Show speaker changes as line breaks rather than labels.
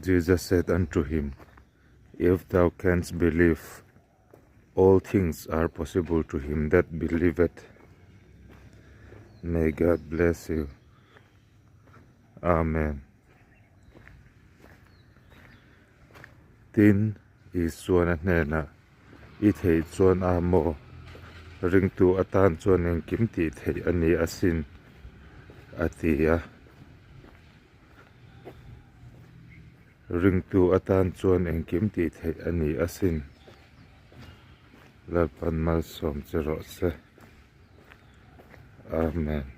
Jesus said unto him, If thou canst believe, all things are possible to him that believeth. May God bless you. Amen. Tin, Isuan a hnenah, I theih chuan a maw? Ringtu atan chuan engkim tih theih a ni asin, a ti a. Ringtu atan chuan engkim tih theih a ni asin. Lalpan malsawm che rawh se. Amen.